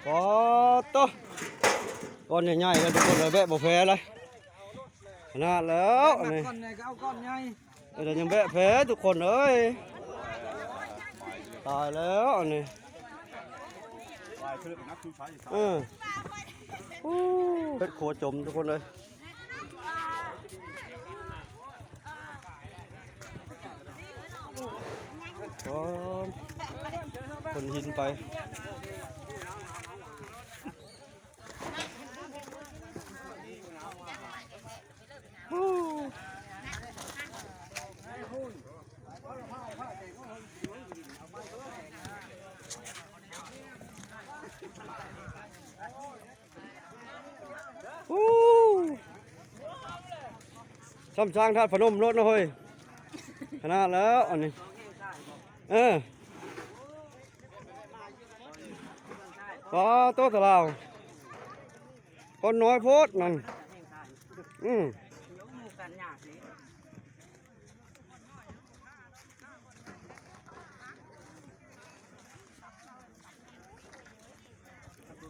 ປາດໂຕ ກ້ອນໃຫຍ່ໆ ເລີຍທຸກຄົນເອີຍ ແບະບໍ່ແພ້ເລີຍ ຂະໜາດແລ້ວອັນນີ້ ກ້ອນໃຫຍ່ກໍເອົາກ້ອນໃຫຍ່ ເອີ ແຕ່ຍັງແບະແພ້ທຸກຄົນເອີຍ ຕາຍແລ້ວອັນນີ້ ເອີ ໂອ້ ເຮັດຄົວຈົມທຸກຄົນເອີຍ. ໂອ້ ຂົນຫີນໄປ ໂອ້ ໂອ້ ຊ່ຳຊ້າງທາດພະນົມໂລດເນາະເຮີ້ຍ ຂະໜາດແລ້ວອັນນີ້ ເອີ ປາດໂຕຕະລາວ ຄົນນ້ອຍໂພດນັ້ນ ອືມ.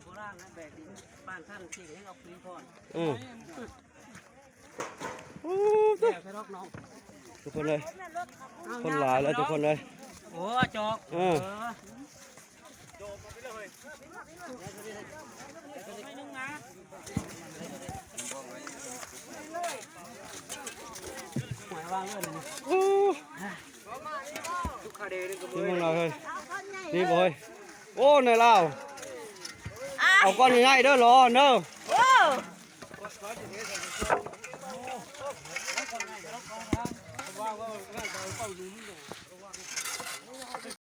ໂບລານນະ ແບກດິນປານຊັ້ນ ຊິງໃຫ້ອອກລິນພອນ ອືມ ໂອ້ ແບກໄປດອກນ້ອງ ທຸກຄົນເອີຍ ຄົນຫຼາຍແລ້ວທຸກຄົນເອີຍ ໂອ້ ຈອກ ເອີ ເອີ. ໂອ້ ນີ້ເບິ່ງໜ້ອຍເຮີ້ຍ ນີ້ບໍ່ເຮີ້ຍ ໂອ້ ນາຍລາວ ເອົາກ້ອນໃຫຍ່ໆເດີ ລໍເດີ ໂອ້.